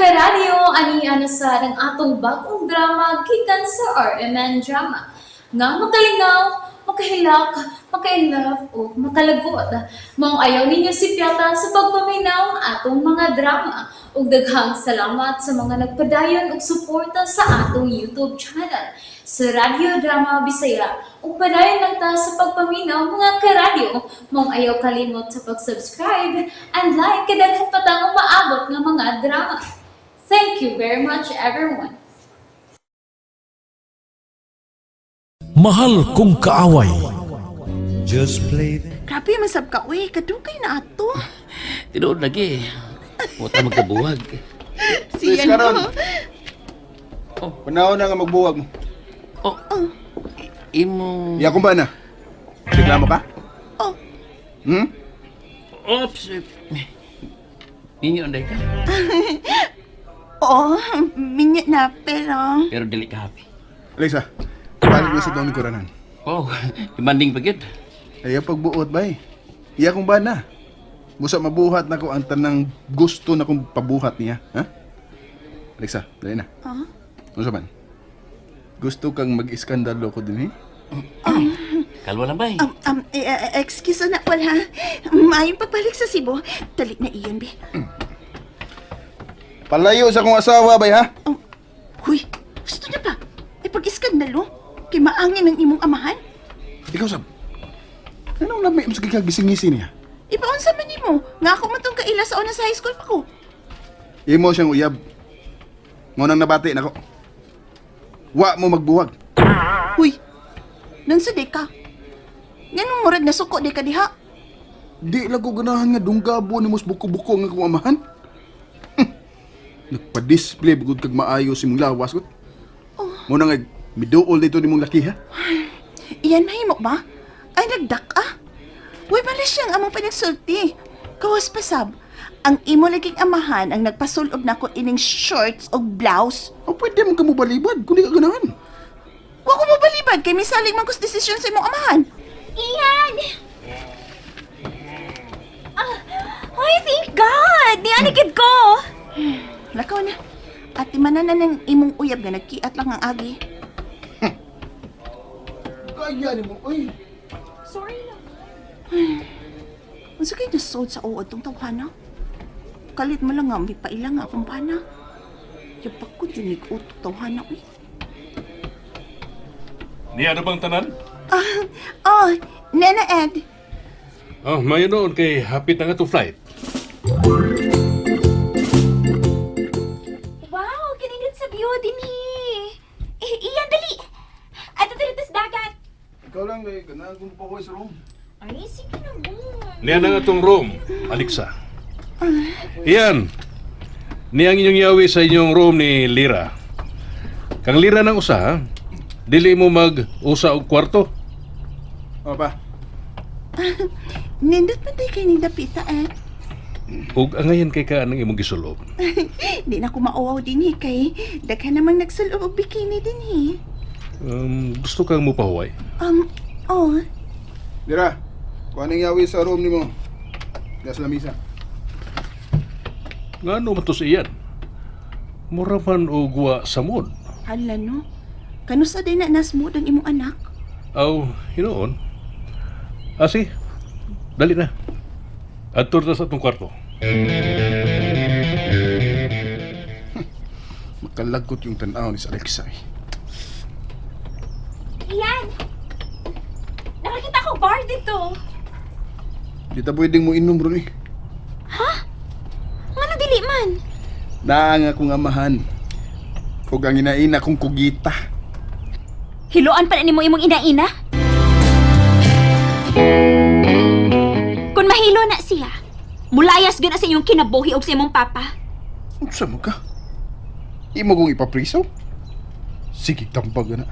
Karadyo, ani na sa ang atong bagong drama gikan sa RMN Drama. Nga makalingaw, makahilak, makainlove o makalagot. Maong ayaw ninyo sipyata sa pagpaminaw ang atong mga drama. Ug daghang salamat sa mga nagpadayon og suporta sa atong YouTube channel sa Radyo Drama Bisaya. Ug padayon lang ta sa pagpaminaw, mga karadyo. Maong ayaw kalimot sa pag-subscribe and like kay daghan pa tang umaabot nga mga drama. Thank you very much, everyone. Mahal Kong Kaaway. Just play the Grabe, masab ka. Uy, kadugay na ato. Tinuod lagi. Puta magkabuwag. Siya Please, karon. no. Panahon na nga magbuwag mo. Oh. Imo. Iya kung ba na? Reklamo ka? Oh. Hmm? Oops. Ninyo anday ka. Oo, minyo na, pero. Pero dili ka happy. Alexa, balik na sa doon ni Kuranan. Oh, demanding pa gyud. Ayaw pagbuot ba eh. Iya kung ba na? Busa mabuhat na ko ang tanang gusto na kong pabuhat niya. Ha? Alexa, dali na. Ah? Ano sa man? Gusto kang mag-iskandalo ko din eh? Kalwa lang bay. Excuse na pala. Maayong pagbalik sa Cebu. Dali na iyon, be. Palayo sa akong asawa bay ha? Huy, gusto na ba? Ay, pag-iskandalo. Kay maangin ang imong amahan. Ikaw sab. Anong lami mo sa kikagising-ngisi niya? Ipaunsa man nimo. Nga ako man tong kaila sa una sa high school pa ko. Imo siyang uyab. Mo nang nabati nako. Wa mo magbuwag. Huy, nansa di ka. Nganong murag nasuko di ka diha? Di lang ko ganahan nga dunggabo ni mos buko-buko nga akong amahan. Nagpa-display bugod kag maayo si mong lawas gud. Oh. Mo na nga miduol dito ni mong laki ha. Iyan mahimo ba? Ay, nagdak ah. Uy, mali siyang among panagsulti. Kawas pasab. Ang imo laging amahan ang nagpasulob nako ining shorts o blouse. O pwede mo ka mo balibad kung di ka ganahan. Wa ko mo balibad kay misalig man kus desisyon sa imong amahan. Ian! Ah, ay, thank God! Nianikid ko! Lakaw na. Ati manan na ng imong uyab nga nagkiat lang ang agi. Kaya ni mo oy. Sorry lang. Unsa kay nasod sa uod tong tawhana? Kalit mo lang nga may paila nga akong bana. Yapak ko yun utok tawhana uy. Niya na bang tanan? Ah, oh, Nana Ed. Oh, mayo noon kay hapit na nga to flight. Wow, kanindot sa view din eh. Eh, Ian, dali! Ato dali tas dagat. Ikaw lang kay ganahan kong pahuway sa room. Ay, sige na mo. Niya na nga tong room, Alexa. Iyan. Niya ang inyong yawi sa inyong room ni Lira. Kang Lira ng usa, ha? Dili mo mag-usa og kwarto. O pa. Nindot man tayo kay ning dapita, Ed. Ug angayan kay ka anang imong gisulob. Di na ko mauwaw din eh, kay daghan namang nagsulob og bikini din eh. Gusto kang mupahuway. Oh, Dira. Kuha ning yawi sa room nimo. Diya sa lamisa. Ngano man to sa iyan? Mura man og wa sa mood. Hala no. Kanusa din na nasmod ang imong anak? Aw, hinuon. Asi, dali na. Adto ta sa atong kwarto. Makalagkot yung tanaw ni sa Alexa eh. Ian! Nakakita ko bar dito. Di ta pwedeng mo inom ron eh. Ngano dili man? Naa nga akong amahan. Ug ang inaina kong kugita. Hiloan pa na nimo imong ina-ina? Kung mahilo na siya, mulayas gyud na sa inyong kinabuhi og sa imong papa. Unsa mo ka? Imo kong ipapriso? Sige, tambag na.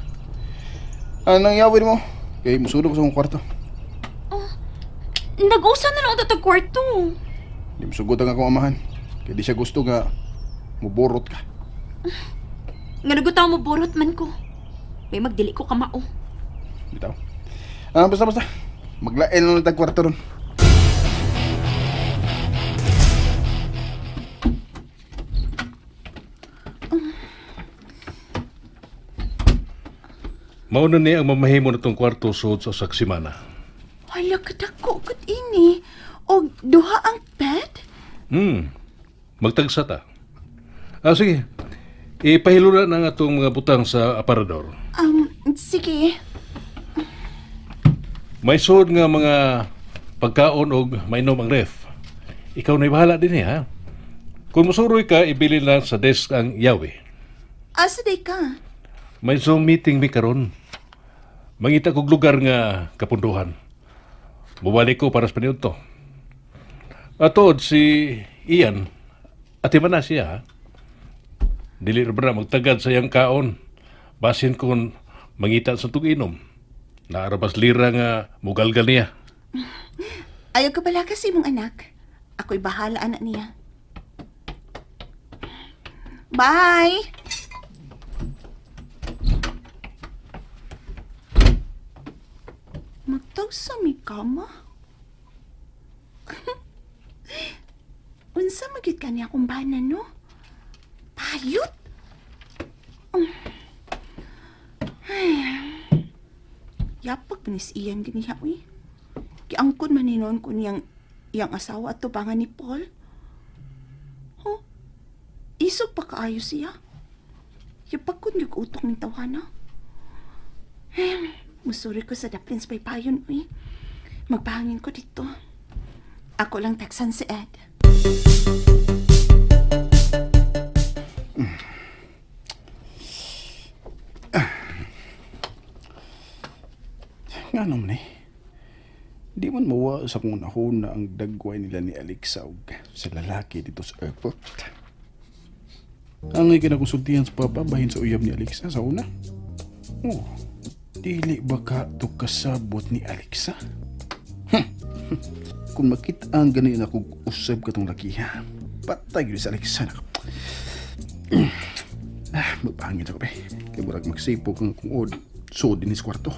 Anong yawin mo? Kay musulog ko sa akong kwarto. Nag-usa na lang ito kwarto. Di musugot ang akong amahan. Kay di siya gusto nga muborot ka. Nga nagutaw mo borot man ko. May magdili ko kamao. Bitaw. Ah, basta basta. Maglain na lang tag kwarto ron. Mao na ni ang mamahimo na tong kwarto sud sa usa ka semana. Hala, kadako gud ini. Og duha ang bed? Magtagsa ta. Ah, sige. Ipahilula na ang atong mga butang sa aparador. Sige. May suod nga mga pagkaon og mainom ang ref. Ikaw na bahala din eh, ha? Kung musuroy ka, ibili lang sa desk ang yawi. Asa day ka? May Zoom meeting mi karon. Mangita kog lugar nga kapunduhan. Mubalik ko para sa paniudto. Atod si Ian, ati man na siya, ha? Dili ra ba na magtagad sa iyang kaon. Basin kon mangita sa tug-inom. Naarabas lira nga mugalgal niya. Ayaw ka pala kasi mong anak. Ako'y bahala anak niya. Bye! Magtag sa mi kama? Unsa magit ka niya akong bana, no? Payot! Ay. Yapag manis iyan ganiha, uy. Giangkon man hinuon ko niyang iyang asawa at tubangan ni Paul. Huh? Isog pa kaayo siya. Yapag kun yung utok ng tawana. Eh, musuri ko sa The Prince Paypayon, uy. Magpahangin ko dito. Ako lang taksan si Ed. Nga naman eh. Di man mawa sa kung na ang dagway nila ni Alexa og sa lalaki dito sa airport. Ang kinakonsultihan sa papa bahin sa uyab ni Alexa sa una. Oh, dili ba ka to kasabot ni Alexa? Kung makita ang ganin ako usab katong lakiha, patay gyud sa Alexa na. Ah, magpahangin sa kape. Kay murag magsipog ang kungod. So din sa kwarto.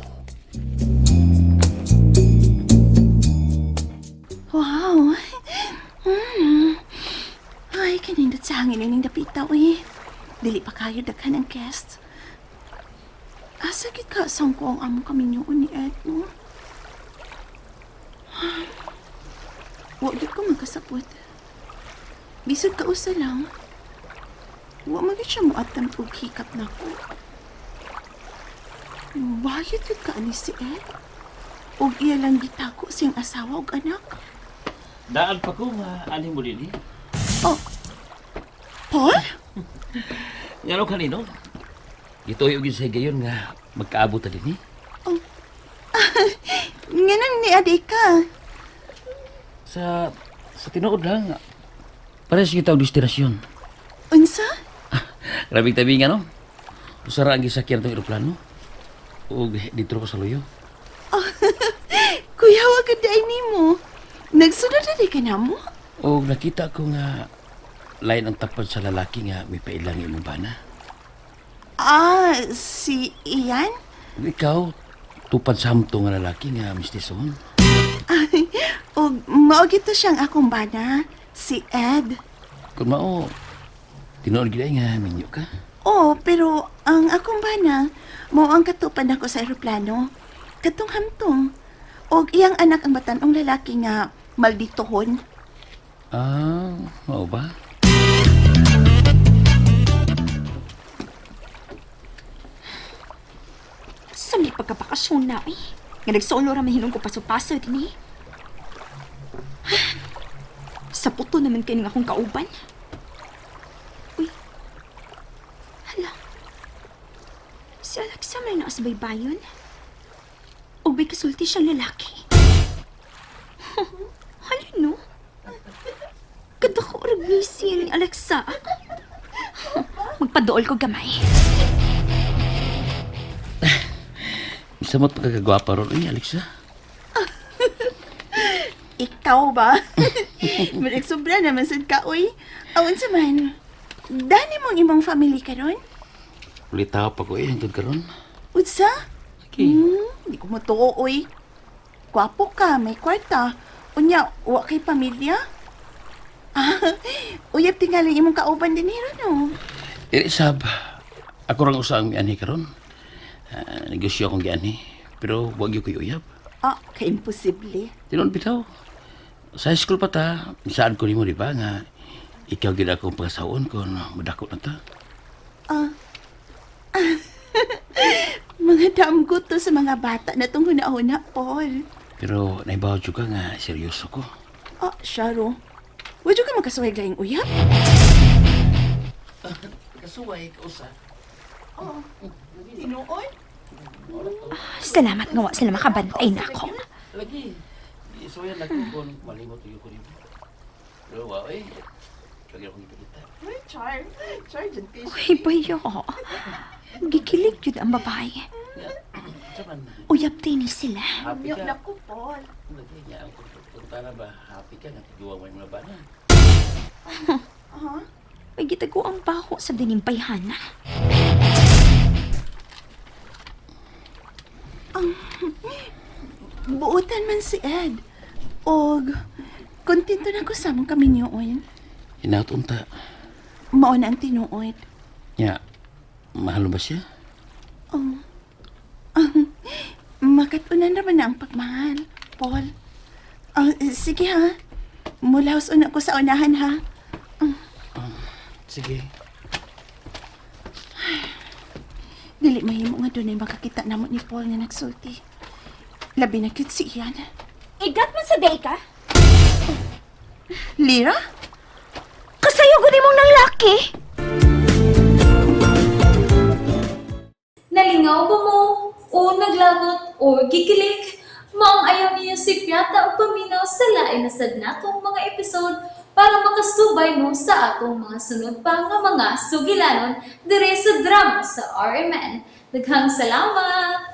Wow! Mm. Ay, kanindot sa hangin ining dapita, uy. Dili pa kayo daghan ang guests. Asa gid ka ko ang among kaminyoon ni Ed, no? Wa gyud ko magkasabot. Bisag ka usa lang. Wa man gyud siya moattempt og hikap nako. Wayot gyud ka ani si Ed. Og iya lang gitako siyang asawa og anak. Daan pa ko, maanin mo din eh. Oh. Paul? Ngano kanino? Gituyo gyud sa higayon nga magkaabot ta din eh. Nganong ni ade ka? Sa tinuod lang, parehas kita og destinasyon. Unsa? Grabe tabi nga no. Usara ang gisakyan tong eroplano. Ug dito ko sa luyo. Kuya, wa gud ay nimo. Nagsunod na di ka na mo? Og nakita ko nga lain ang tapad sa lalaki nga may pailang imong bana. Ah, si Ian? Ug ikaw tupad sa hamto nga lalaki nga mistison. Ay, og mao gito siyang akong bana, si Ed. Kun mao tinuod gid ay nga minyo ka. Oh, pero ang akong bana, mao ang katupad nako sa eroplano. Katong hamtong. Og iyang anak ang batan-ong lalaki nga malditohon. Ah, mao ba? Sa may pagkabakasyon na eh. Nga nagsolo ra mahinong ko paso-paso din eh. Sa puto naman kayo ng akong kauban. Uy. Hala. Si Alexa may naasabay ba yun? O may kasulti siyang lalaki? Hala no? Ganda ko orag ni Alexa. Magpadool ko gamay. Isa mo't pagkagwapa ron eh, Alexa. Ikaw ba? Murag sobra naman sad ka, uy. Awan sa man. Dani mong imong family karon? Ulitaw pa ko eh, hangtod karon. Unsa? Okay. Di ko motoo, uy. Gwapo ka, may kwarta. Unya, wa kay pamilya? Ah, uyab tingali imong kauban din hero, no? Dili sab, ako rang usa ang mianhi karon. Ah, negosyo akong gianhi, pero wag gyud ko'y uyab. Ah, kaimposible. Tinuod bitaw. Sa high school pa ta, saan ko nimo di ba nga ikaw gid akong pagasaon kon madako na ta. Mga damgo to sa mga bata na tong huna-huna, Paul. Pero naibaw jud ka nga seryoso ko. Ah, Sharo. Wala ka magkasuway laing uyab? Kasuway ka usa. Tinuod? Salamat nga wa sila makabantay na ako. Lagi. Isuwayan lang ko kung malimot yun ko nimo. Pero wa eh. Lagi akong ipakita. Uy, Char. Char, dyan kayo. Uy, bayo. Gikilig yun ang babae. Sa man, Uyab din ni sila. happy Yo, ka. naku, Paul. Lagi niya ang kung ba happy ka nga tijuwa mo yung mga bana. May gitago ang baho sa dining bayhana. Buutan man si Ed. Og, kontento na ko sa among kaminyoon. Hinaut unta. Mao na ang tinuod. Nya, mahal mo ba siya? Makatunan naman na ang pagmahal, Paul. Oh, sige ha. Mulaos una ko sa unahan ha. Sige. Dili mahimo nga dunay makakita namo ni Paul nga nagsulti. Labi na cute si Ian. Igat man sa day ka? Lira? Kasayo gud imong nang laki. Nalingaw ba mo? O naglagot o gikilig? Maong ayaw niyo si Piata o paminaw sa lain na sad natong mga episode para makasubay mo sa atong mga sunod pa nga mga sugilanon dire sa drama sa RMN. Daghang salamat!